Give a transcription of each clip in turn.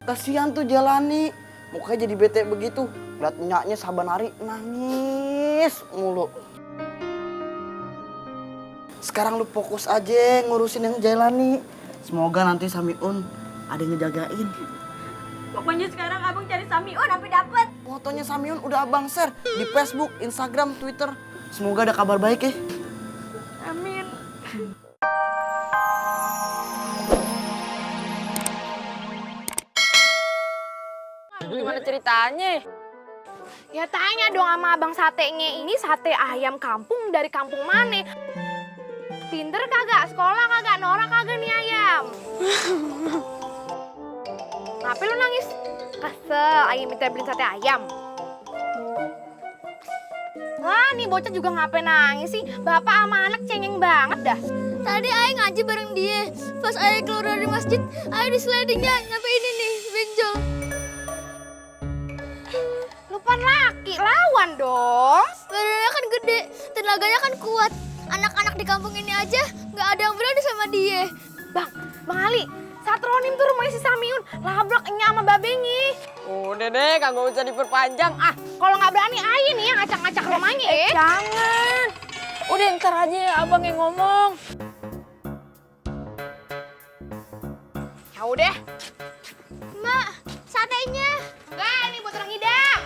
Kasihan tuh Jalani. Mukanya jadi bete begitu. Lihat nyaknya saban hari nangis mulu. Sekarang lu fokus aja ngurusin yang Jalani. Semoga nanti Samiun ada yang ngejagain. Pokoknya sekarang abang cari Samiun sampai dapet. Fotonya Samiun udah abang share di Facebook, Instagram, Twitter. Semoga ada kabar baik ya. Amin. Gimana ceritanya? Ya tanya dong sama abang satenya ini sate ayam kampung dari kampung mana? Pinter kagak? Sekolah kagak? Norak kagak nih ayam? Ngapain lu nangis? Kesel, ayam minta beliin sate ayam. Wah, nih bocah juga ngapain nangis sih? Bapak sama anak cengeng banget dah. Tadi Ayah ngaji bareng dia. Pas Ayah keluar dari masjid, Ayah di slidingnya nyampe ini nih, benjol. Lupan laki, lawan dong. Badannya kan gede, tenaganya kan kuat. Anak-anak di kampung ini aja nggak ada yang berani sama dia. Bang Ali, Satronim tuh rumahnya si Samiun. Labrak enya sama babengi. Udah deh, kagak usah diperpanjang. Ah, kalau nggak berani aja nih ya ngacak-ngacak rumahnya ya. Jangan. Udah ntar aja abang yang ngomong. Ya udah. Mak, satenya. Enggak, ini buat orang hidang.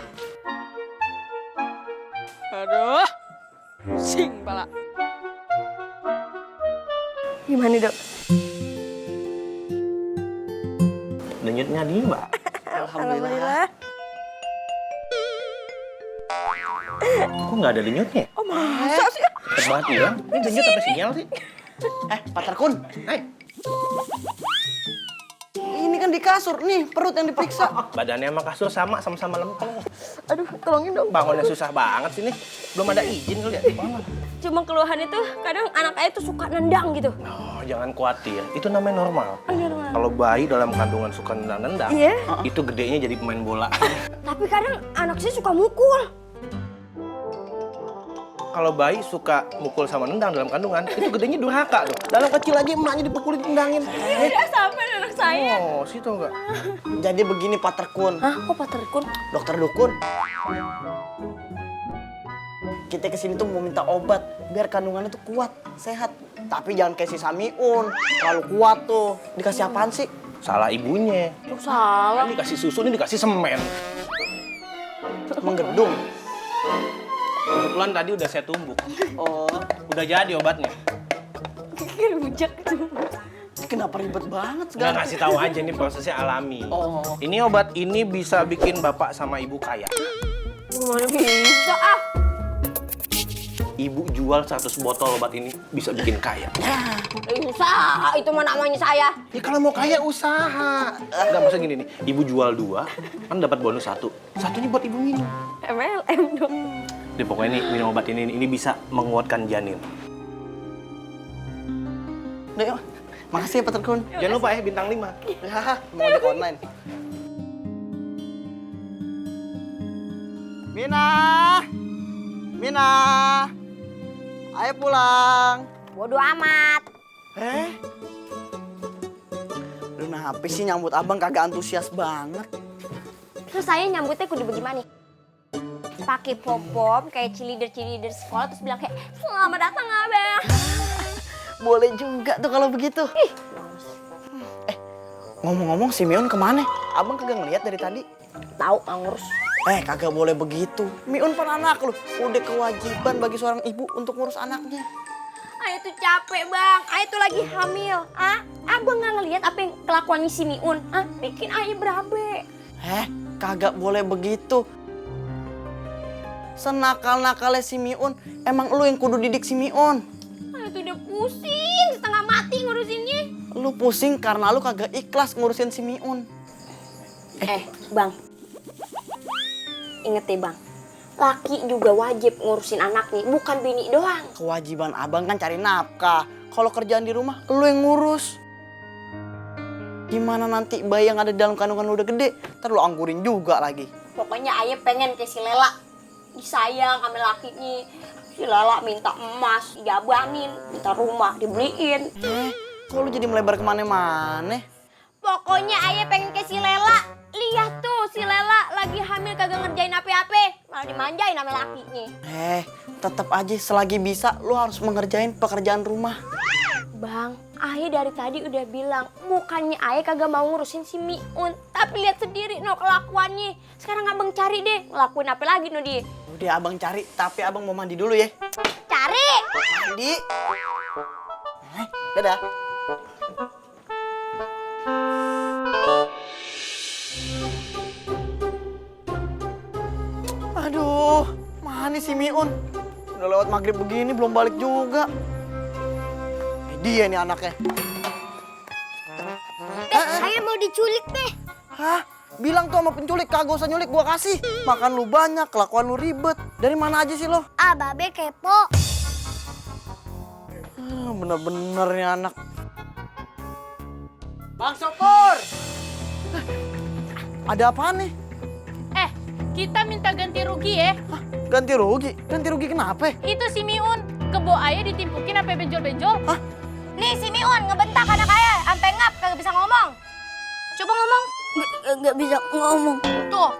Aduh. Pusing pala. Gimana, Dok? Denyutnya di Mbak. Alhamdulillah. Kok nggak ada denyutnya? Oh masa sih? Cepet banget ya. Ini denyut apa sinyal sih? Pak Terkun. Ini kan di kasur nih, perut yang diperiksa. Badannya sama kasur sama-sama lempeng. Aduh, tolongin dong. Bangunnya susah banget sini. Belum ada izin kali ya. Cuma keluhan itu kadang anak ayah tuh suka nendang gitu. Oh, jangan khawatir. Itu namanya normal. Kalau bayi dalam kandungan suka nendang-nendang, Iya. itu gedenya jadi pemain bola. Tapi kadang anak saya suka mukul. Kalau bayi suka mukul sama nendang dalam kandungan, itu gedenya durhaka tuh. Dalam kecil aja emaknya dipukulin, tendangin. Udah sampai anak saya. Oh, situ enggak. Jadi begini Pak Terkun. Hah, kok Pak Terkun? Dokter Dukun. Kita kesini tuh mau minta obat biar kandungannya tuh kuat, sehat. Tapi jangan kayak si Samiun, terlalu kuat tuh. Dikasih apaan sih? Salah ibunya. Lu salah. Ini dikasih susu, ini dikasih semen. Menggedung. Kebetulan tadi udah saya tumbuk. Oh, Udah jadi obatnya. Rujak tuh. kenapa ribet banget Nggak segala? ngasih tahu aja nih prosesnya alami. Oh. Ini obat ini bisa bikin bapak sama ibu kaya. Gimana bisa ah? Ibu jual 100 botol obat ini bisa bikin kaya. Usaha itu mah namanya saya. Ya kalau mau kaya usaha. Enggak, maksudnya gini nih, ibu jual 2, kan dapat bonus 1. Satunya buat ibu minum. MLM dong. Jadi pokoknya nih minum obat ini bisa menguatkan janin. Udah yuk. Makasih ya Pak Terkun. Jangan lupa ya bintang 5. Ya, mau ojek online. Mina! Mina! Ayo pulang. Bodoh amat. Lu kenapa sih nyambut abang kagak antusias banget? Terus saya nyambutnya kudu bagaimana? Pakai pom-pom kayak cheerleader sekolah terus bilang kayak selamat datang abang. Boleh juga tuh kalau begitu. Ngomong-ngomong si Miun kemana? Abang kagak ngeliat dari tadi. Tahu ngurus. Kagak boleh begitu. Miun pan anak lu. Udah kewajiban bagi seorang ibu untuk ngurus anaknya. Ayah tuh capek bang, Ayah tuh lagi hamil. Abang nggak ngelihat apa yang kelakuannya si Miun? Bikin Ayah berabe. Kagak boleh begitu. Senakal-nakalnya si Miun, emang lu yang kudu didik si Miun. Ayah tuh udah pusing, setengah mati ngurusinnya. Lu pusing karena lu kagak ikhlas ngurusin si Miun. Bang. Ingat ya bang, laki juga wajib ngurusin anaknya, bukan bini doang. Kewajiban abang kan cari nafkah. Kalau kerjaan di rumah, lu yang ngurus. Gimana nanti bayi yang ada di dalam kandungan lu udah gede, ntar lu anggurin juga lagi. Pokoknya Ayah pengen kayak si Lela, disayang sama lakinya. Si Lela minta emas, dijabanin, minta rumah, dibeliin. Kok lu jadi melebar kemana-mana? Pokoknya ayah pengen ke si Lela. Lihat tuh si Lela lagi hamil kagak ngerjain apa-apa. Malah dimanjain sama lakinya. Tetap aja selagi bisa lu harus mengerjain pekerjaan rumah. Bang, ayah dari tadi udah bilang bukannya ayah kagak mau ngurusin si Miun. Tapi lihat sendiri no kelakuannya. Sekarang abang cari deh ngelakuin apa lagi no dia. Udah abang cari, tapi abang mau mandi dulu ya. Cari! Mandi. Dadah. Aduh, mana si Miun? Udah lewat maghrib begini belum balik juga. Dia nih anaknya. Ayah mau diculik deh. Hah? Bilang tuh sama penculik, kagak usah nyulik, gua kasih. Makan lu banyak, kelakuan lu ribet. Dari mana aja sih lo? Ah, Babe kepo. Bener-bener nih anak. Bang Sopur! Ada apaan nih? Kita minta ganti rugi ya. Hah? Ganti rugi? Ganti rugi kenapa? Itu si Miun, kebo ayah ditimpukin sampai benjol-benjol. Hah? Nih si Miun ngebentak anak ayah sampai ngap kagak bisa ngomong. Coba ngomong. Nggak bisa ngomong. Tuh.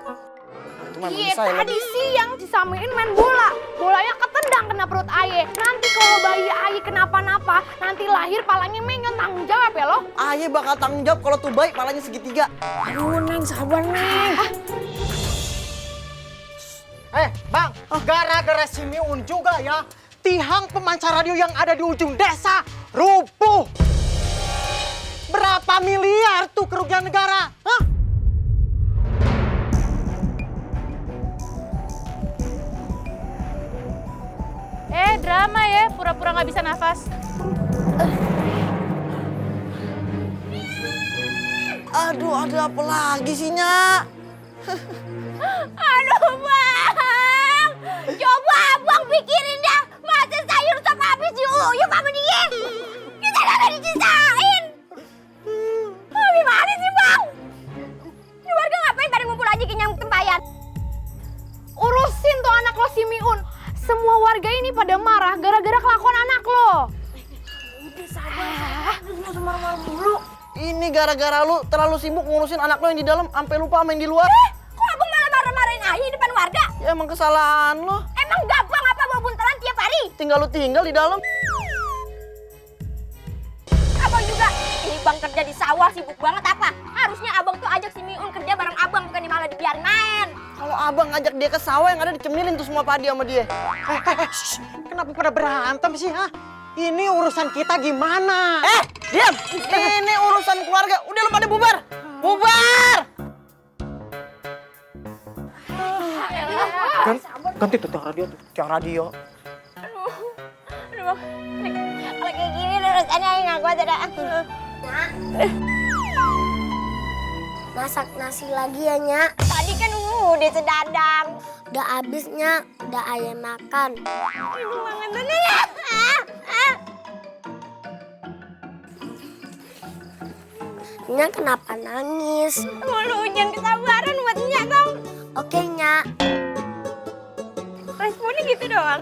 Cuman Iya, bisa ya. tadi siang si Samiin main bola. Bolanya ketendang kena perut Aye. Nanti kalau bayi Aye kenapa-napa, nanti lahir palanya Menyon, tanggung jawab ya lo. Ayah bakal tanggung jawab kalau tuh baik palanya segitiga. Aduh, Neng, sabar, Neng. Bang, gara-gara si Miun juga ya, tiang pemancar radio yang ada di ujung desa rubuh. Berapa miliar tuh kerugian negara? Hah? Drama ya, pura-pura nggak bisa nafas. Aduh, ada apa lagi sih, Nyak? Aduh bang, coba abang pikirin dah. Masa sayur sop habis diuyup sama dia? Kita kagak dicisain. Gimana sih bang? Ini warga ngapain pada ngumpul aja kenyang tempayan? Urusin tuh anak lo si Miun. Semua warga ini pada marah gara-gara kelakuan anak lo. Ini gara-gara lu terlalu sibuk ngurusin anak lo yang di dalam sampai lupa main di luar. Kok abang malah marah-marahin ayah di depan warga? Ya emang kesalahan lo. Emang gampang apa bawa buntelan tiap hari? Tinggal lu tinggal di dalam. Abang juga, ini bang kerja di sawah sibuk banget apa? Harusnya abang tuh ajak si Miun kerja bareng abang, bukan malah dibiarin main. Kalau abang ngajak dia ke sawah yang ada dicemilin tuh semua padi sama dia. Kenapa pada berantem sih, ha? Ini urusan kita gimana? Diam! Ini urusan keluarga. Udah lu pada bubar. Bubar! Ganti tuh radio tuh. Tiang radio. Aduh, kalau kayak gini urusannya nggak kuat ada. Masak nasi lagi ya, Nyak. Tadi kan udah sedadang. Udah habis, Nyak. Udah ayah makan. Ibu banget dulu ya. Nyak kenapa nangis? Mau lu hujan kesabaran buat Nyak dong. Oke, Nyak. Responnya gitu doang.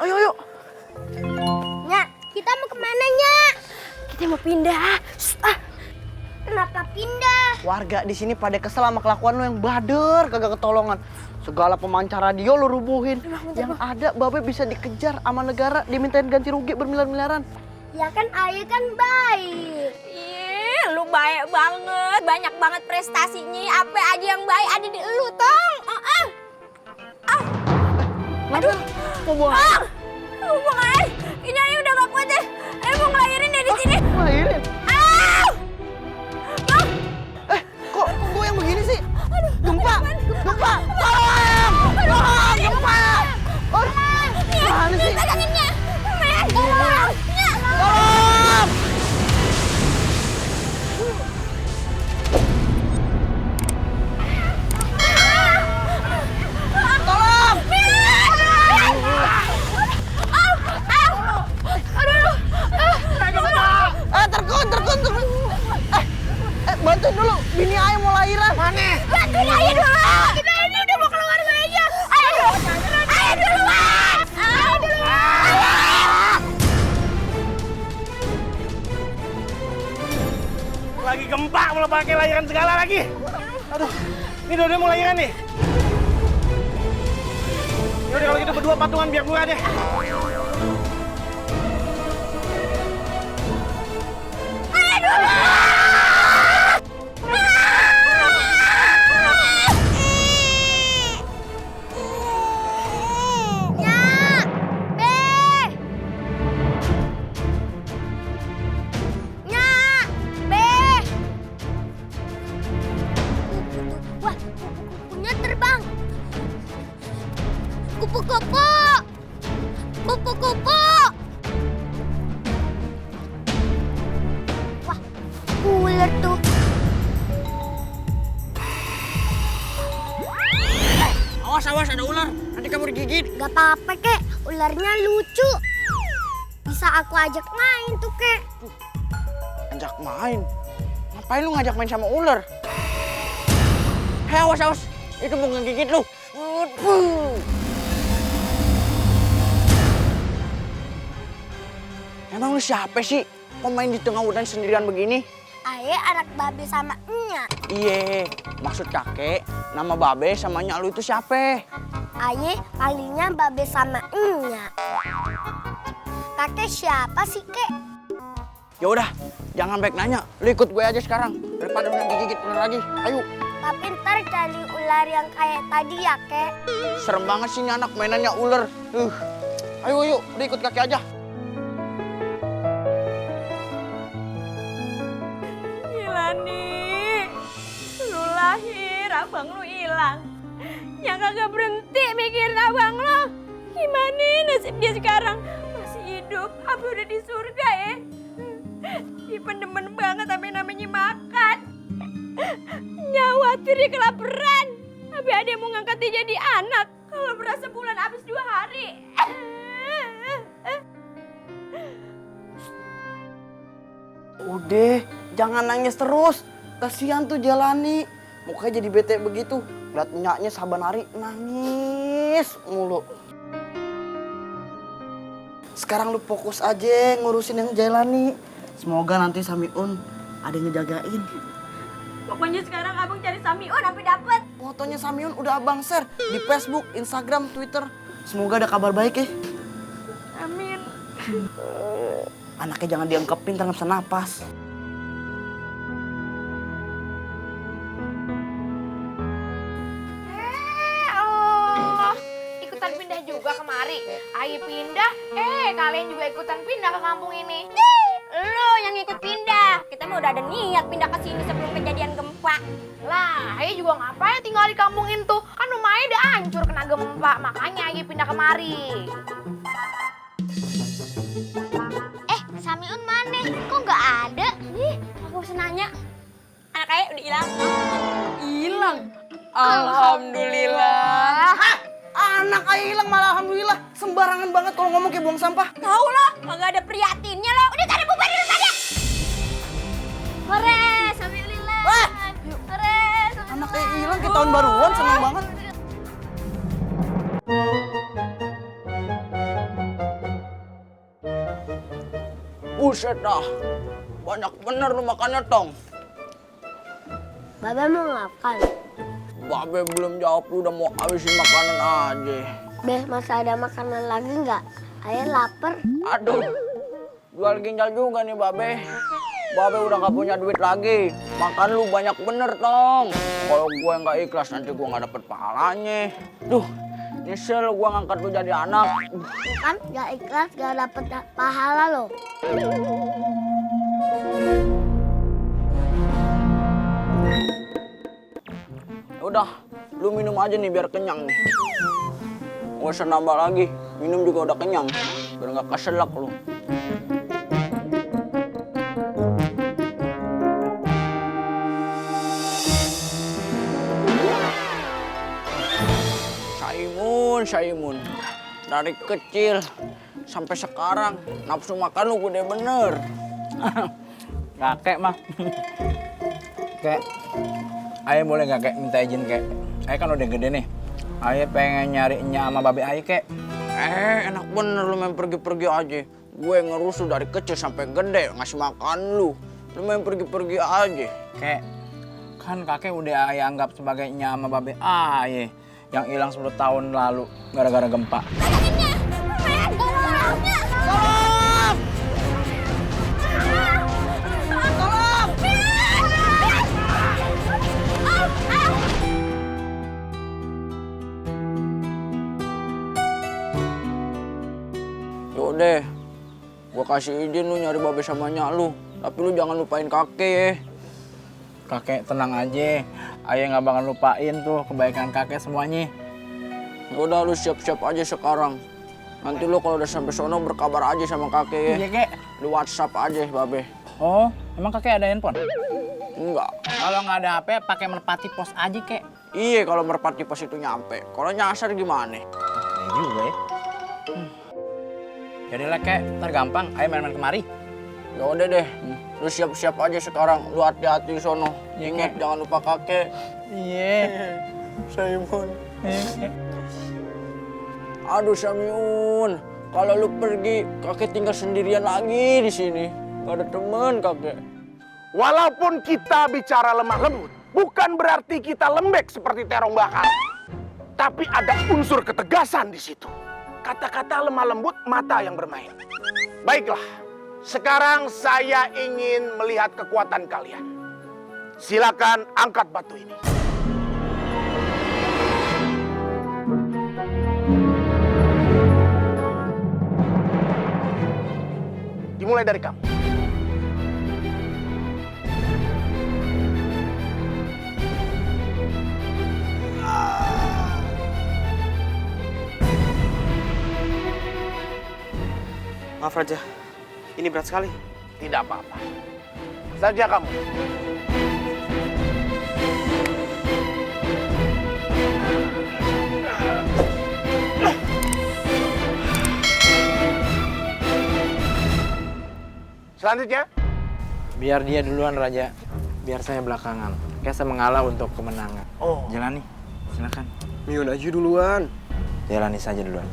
Ayo. Nyak, kita mau kemana, Nyak? Kita mau pindah. Kenapa pindah? Warga di sini pada kesel sama kelakuan lu yang bader, kagak ketolongan. Segala pemancar radio lu rubuhin. Yang ada Babe bisa dikejar sama negara, dimintain ganti rugi bermiliar-miliaran. Ya kan ayah kan baik. Ih, lu baik banget. Banyak banget prestasinya. Apa aja yang baik ada di lu, Tong. Aduh, mau buang Buang air. Ini ayah udah gak kuat deh. Ayah mau ngelahirin deh di sini. lahirin. Kok gue yang begini sih? Gempa! Tolong! Gempa! Mana sih? Peganginnya. Tolong. Tolong! Tolong! Terkut! pakai layangan segala lagi. Aduh, ini udah mau layangan nih. Yaudah kalau gitu berdua patungan biar gue deh. Wah, kupu-kupunya terbang. Kupu-kupu. Kupu-kupu. Wah, ular tuh. Awas, awas, ada ular. Nanti kamu digigit. Gak apa-apa, Kek. Ularnya lucu. Bisa aku ajak main tuh, Kek. Ajak main? Ngapain lu ngajak main sama ular? Hei, awas, awas. Itu mau ngegigit lu. Emang lu siapa sih? Kok main di tengah hutan sendirian begini? Aye anak babe sama Enya. Iye, maksud kakek, nama babe sama nyak lu itu siapa? Aye palingnya babe sama Enya. Kakek siapa sih, Kek? Ya udah, jangan baik nanya. Lu ikut gue aja sekarang. Daripada lu digigit ular lagi. Ayo. Tapi ntar cari ular yang kayak tadi ya, Kek. Serem banget sih ini anak mainannya ular. Ayo, yuk, udah ikut kakek aja. Gila nih, lu lahir, abang lu hilang. Yang kagak berhenti mikirin abang lu. Gimana nasib dia sekarang? Masih hidup, apa udah di surga ya? Dia pendemen banget sampai namanya makan. Nyawa tuh dia kelaparan. Tapi ada yang mau ngangkat dia jadi anak. Kalau berasa bulan habis 2 hari. Udah, jangan nangis terus. Kasihan tuh Jalani. Mukanya jadi bete begitu. Lihat nyaknya saban hari nangis mulu. Sekarang lu fokus aja ngurusin yang Jalani. Semoga nanti Samiun ada yang ngejagain. Pokoknya sekarang abang cari Samiun sampai dapet. Fotonya Samiun udah abang share di Facebook, Instagram, Twitter. Semoga ada kabar baik ya. Amin. Anaknya jangan diangkepin, ntar nggak bisa napas. Ikutan pindah juga kemari. Ayo pindah, kalian juga ikutan pindah ke kampung ini. Lo yang ikut pindah. Kita mah udah ada niat pindah ke sini sebelum kejadian gempa. Lah, Ayo juga ngapain tinggal di kampung itu? Kan rumahnya udah hancur kena gempa, makanya Ayo pindah kemari. Samiun mana? Kok nggak ada? Ih, aku usah nanya. Anak Ayah udah hilang. Hilang. Alhamdulillah. Anak ayah hilang malah alhamdulillah. Sembarangan banget kalau ngomong kayak buang sampah. Tahu lo, kagak ada prihatinnya lo. Udah cari bubar dulu tadi. Hore, Samiulillah. Wah! Hore, Anak ayah hilang kayak tahun baruan, seneng banget. Buset dah, banyak bener lu makannya, Tong. Babe mau makan. Babe belum jawab, lu udah mau habisin makanan aja. Beh, masa ada makanan lagi nggak? Ayah lapar. Aduh, jual ginjal juga nih Babe. Babe udah gak punya duit lagi. Makan lu banyak bener, Tong. Kalau gue nggak ikhlas, nanti gue nggak dapet pahalanya. Duh, nyesel gue ngangkat lu jadi anak. Kan nggak ikhlas, nggak dapet pahala lo. Udah, lu minum aja nih biar kenyang nih. Gak usah nambah lagi, minum juga udah kenyang. Biar gak keselak lu. Saimun. Dari kecil sampai sekarang nafsu makan lu gede bener. Kakek mah. Kek, Ayah boleh gak kek minta izin kek? Ayah kan udah gede nih. Ayah pengen nyarinya sama babe Ayah kek. Enak bener lu main pergi-pergi aja. Gue ngerus lu dari kecil sampai gede ngasih makan lu. Lu main pergi-pergi aja. Kek, Kan kakek udah ayah anggap sebagai nya sama babe ayah yang hilang 10 tahun lalu gara-gara gempa. Yaudah, gua kasih izin lu nyari babe sama nyak lu. Tapi lu jangan lupain kakek ya. Kakek tenang aja, ayah nggak bakal lupain tuh kebaikan kakek semuanya. Udah lu siap-siap aja sekarang. Nanti lu kalau udah sampai sono berkabar aja sama kakek ya. Iya kek. Lu WhatsApp aja babe. Oh, emang kakek ada handphone? Enggak. Kalau nggak ada HP, pakai merpati pos aja kek. Iya kalau merpati pos itu nyampe. Kalau nyasar gimana? Iya juga ya. Jadilah kek, ntar gampang, ayo main-main kemari. Ya udah deh, lu siap-siap aja sekarang. Lu hati-hati sono. Ingat jangan lupa kakek. Iya. Simon. Aduh Samiun, kalau lu pergi kakek tinggal sendirian lagi di sini. Gak ada teman kakek. Walaupun kita bicara lemah lembut, bukan berarti kita lembek seperti terong bakar. Tapi ada unsur ketegasan di situ. Kata-kata lemah lembut, mata yang bermain. Baiklah, sekarang saya ingin melihat kekuatan kalian. Silakan angkat batu ini. Dimulai dari kamu. Maaf Raja, ini berat sekali. Tidak apa-apa. Saja kamu. Selanjutnya. Biar dia duluan Raja, biar saya belakangan. Kayak saya mengalah untuk kemenangan. Oh. Jalani, silakan. Miun aja duluan. Jalani saja duluan.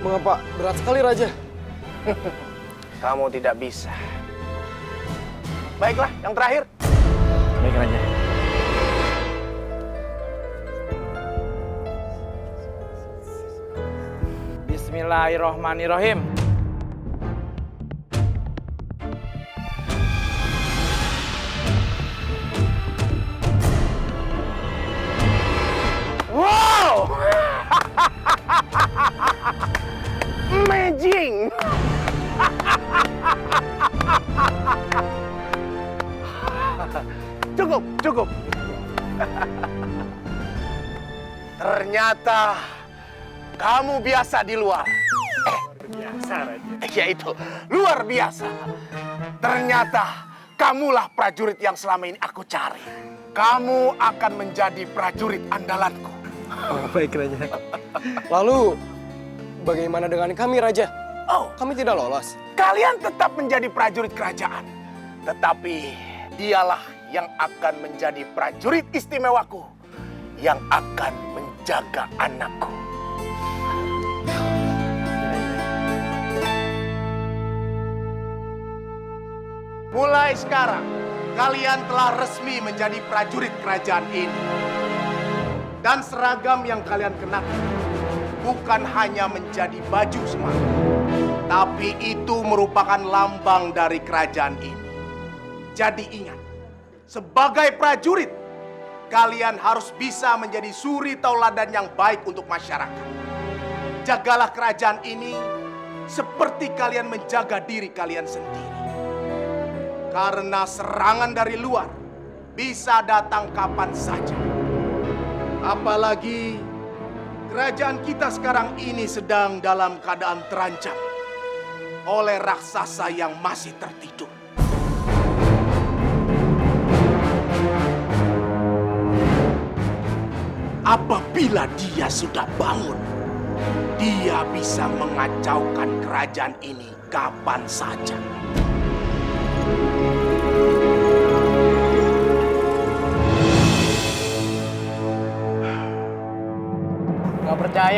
Mengapa berat sekali Raja? Kamu tidak bisa. Baiklah, yang terakhir. Baik Raja. Bismillahirrohmanirrohim. Wow! Amazing! Cukup. Ternyata kamu biasa di luar. Biasa Raja. Ya itu, luar biasa. Ternyata kamulah prajurit yang selama ini aku cari. Kamu akan menjadi prajurit andalanku. Oh, baik Raja. Lalu, bagaimana dengan kami Raja? Oh, Kami tidak lolos. kalian tetap menjadi prajurit kerajaan. Tetapi dialah yang akan menjadi prajurit istimewaku. Yang akan menjaga anakku. Mulai sekarang, kalian telah resmi menjadi prajurit kerajaan ini. Dan seragam yang kalian kenakan bukan hanya menjadi baju semata, tapi itu merupakan lambang dari kerajaan ini. Jadi ingat, sebagai prajurit, kalian harus bisa menjadi suri tauladan yang baik untuk masyarakat. Jagalah kerajaan ini seperti kalian menjaga diri kalian sendiri. Karena serangan dari luar bisa datang kapan saja. Apalagi kerajaan kita sekarang ini sedang dalam keadaan terancam oleh raksasa yang masih tertidur. Apabila dia sudah bangun, dia bisa mengacaukan kerajaan ini kapan saja.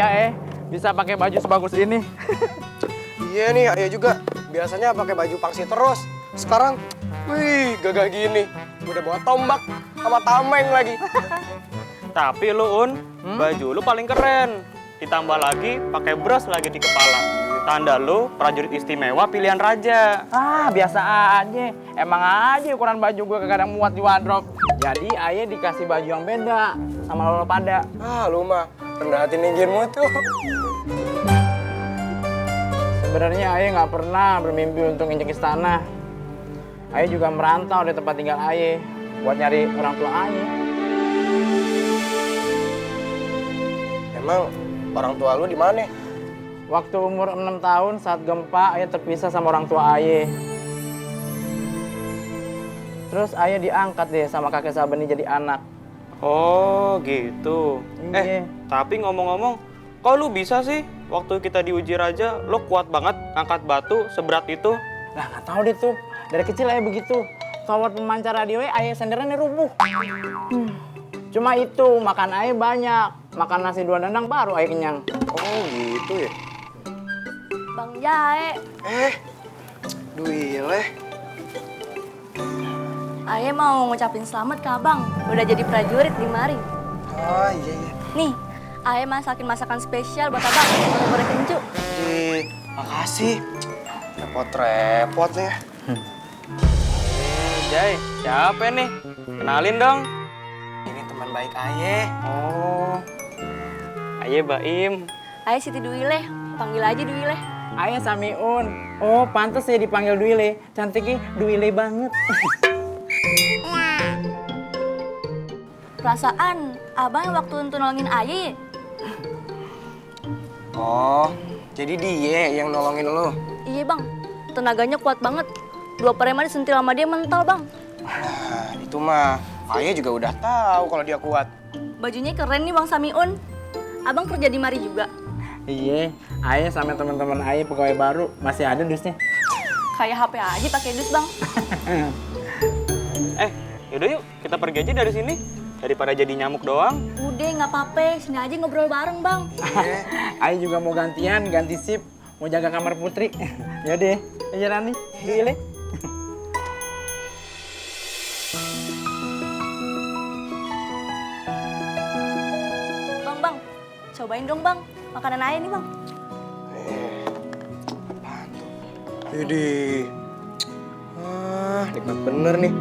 ayah bisa pakai baju sebagus ini. Iya nih, ayah juga. Biasanya pakai baju pangsi terus. Sekarang, wih, gagah gini. Udah bawa tombak sama tameng lagi. Tapi lu baju lu paling keren. Ditambah lagi pakai bros lagi di kepala. Tanda lu prajurit istimewa pilihan raja. Ah, biasa aja. Emang aja ukuran baju gue kadang muat di wardrobe. Jadi ayah dikasih baju yang beda sama lo pada. Ah, lu mah rendah hati ninggirmu tuh. Sebenarnya ayah nggak pernah bermimpi untuk injek istana. Ayah juga merantau dari tempat tinggal ayah buat nyari orang tua ayah. Emang orang tua lu di mana? Waktu umur 6 tahun saat gempa ayah terpisah sama orang tua ayah. Terus ayah diangkat deh sama kakek Sabeni jadi anak. Oh gitu. Iya. Tapi ngomong-ngomong, kok lu bisa sih waktu kita diuji raja, lu kuat banget angkat batu seberat itu? Lah nggak tahu deh tuh. Dari kecil ayah begitu. Tower pemancar radio ayah senderannya rubuh. Cuma itu makan ayah banyak. Makan nasi 2 dandang baru ayah kenyang. Oh gitu ya. Bang Jae, Duileh. ayah mau ngucapin selamat ke abang. Udah jadi prajurit di mari. Oh iya. Nih, ayah masakin masakan spesial buat abang. Goreng kencu. Makasih. Repot-repot nih. Jai, siapa nih? Kenalin dong. Ini teman baik ayah. Oh, Aye Baim. Ayah Siti Duileh, panggil aja Duileh. Ayah Samiun. Oh, pantas saya dipanggil Duile. Cantiknya Duile banget. Perasaan abang waktu untuk nolongin ayah. Oh, jadi dia yang nolongin lu. Iya bang, tenaganya kuat banget. 2 preman disentil sama dia mental bang. Nah, itu mah ayah juga udah tahu kalau dia kuat. Bajunya keren nih bang Samiun. Abang kerja di mari juga. Iya, ayah sama teman-teman ayah pegawai baru masih ada dusnya. Kayak HP aja pakai dus bang. Yaudah yuk, kita pergi aja dari sini. Daripada jadi nyamuk doang. Udah nggak apa-apa, sini aja ngobrol bareng bang. Ayah juga mau gantian, ganti sip, mau jaga kamar putri. Yaudah, jalan nih, Duile. Bang, cobain dong bang, makanan ayah nih bang. Widih. Wah, nikmat bener nih.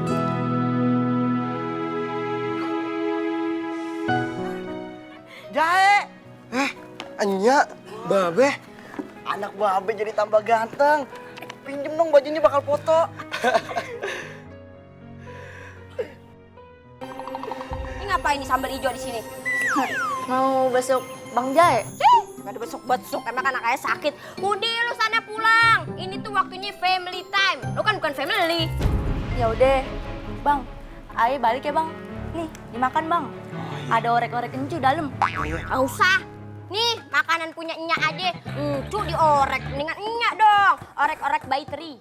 Jahe, Anya, Babe. anak Babe jadi tambah ganteng. Pinjem dong bajunya bakal foto. Ini ngapain nih sambal hijau di sini? Mau besok bang Jae? Gak ada besok-besok, emang anak ayah sakit. Udah lu sana pulang. Ini tuh waktunya family time. Lu kan bukan family. Ya udah, bang. Ayah balik ya bang. Nih, dimakan bang. Ada orek-orek kencu dalam. Gak usah. Nih, makanan punya Nya aja. Cu diorek. Mendingan Nya dong. Orek-orek bayi teri.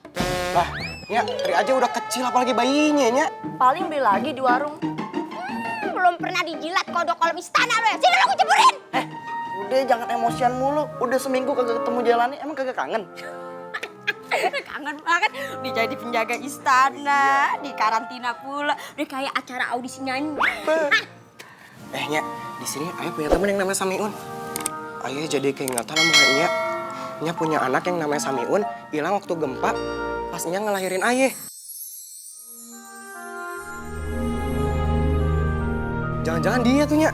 Lah, Nya, Tri aja udah kecil apalagi bayinya, Nya. Paling beli lagi di warung. Belum pernah dijilat kodok kolam istana lu ya. Sini lu aku ceburin. Udah jangan emosian mulu. Udah seminggu kagak ketemu Jelani, emang kagak kangen? Kangen banget. Dia jadi penjaga istana. Di karantina pula. Udah kayak acara audisi nyanyi. Nya, di sini ayah punya temen yang namanya Samiun. Ayah jadi keingatan sama Nya. Nya punya anak yang namanya Samiun, hilang waktu gempa pas Nya ngelahirin ayah. Jangan-jangan dia tuh, Nya.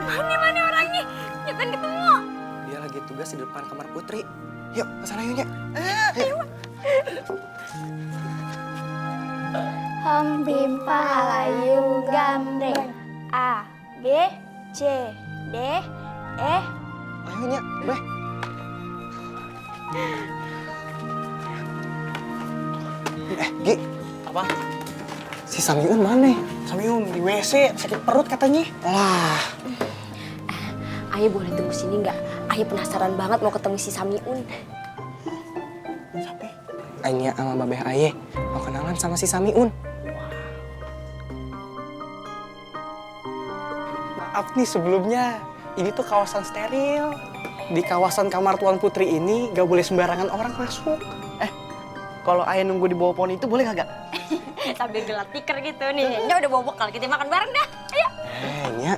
Mana orangnya? Nya pengen ketemu. Dia lagi tugas di depan kamar putri. Yuk, kesana yuk, Nya. Hembim palayu gandeng A, B, C, D, E. Ayo, Nya, Beh. Gi. Apa? Si Samiun mana? Samiun di WC, sakit perut katanya. Lah, Ayah boleh tunggu sini nggak? Ayah penasaran banget mau ketemu si Samiun. Anya sama Babeh Ayah mau kenalan sama si Samiun. maaf nih sebelumnya. Ini tuh kawasan steril. Di kawasan kamar Tuan Putri ini gak boleh sembarangan orang masuk. Kalau ayah nunggu di bawah pohon itu boleh kagak? Sambil gelat tikar gitu nih. Nya udah bawa bekal, kita makan bareng dah. Ayo. Nya,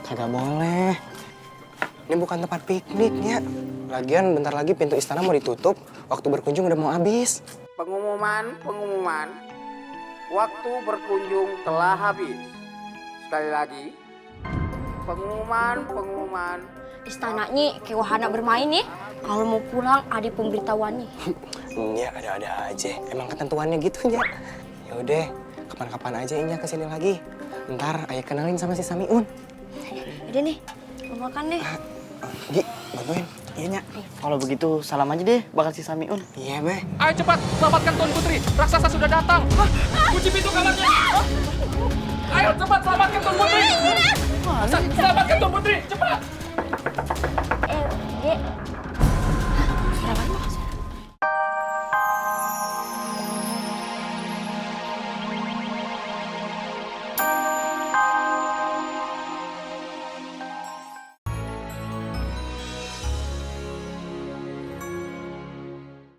kagak boleh. Ini bukan tempat piknik, Nya. Lagian bentar lagi pintu istana mau ditutup. Waktu berkunjung udah mau habis. Pengumuman. Waktu berkunjung telah habis. Sekali lagi. Pengumuman. Istananya kayak wahana bermain nih. Kalau mau pulang ada pemberitahuan nih. Nya, ada aja. Emang ketentuannya gitu, Nya. Yaudah, kapan-kapan aja Nya kesini lagi. Ntar ayah kenalin sama si Samiun. Udah nih, mau makan deh. Gi, bantuin. Iya, Nya. Kalau begitu salam aja deh bakal si Samiun. Iya, Be. Ayo cepat, selamatkan Tuan Putri. Raksasa sudah datang. Kunci pintu kamarnya. Ayo cepat, selamatkan Tuan Putri. Selamatkan Tuan Putri.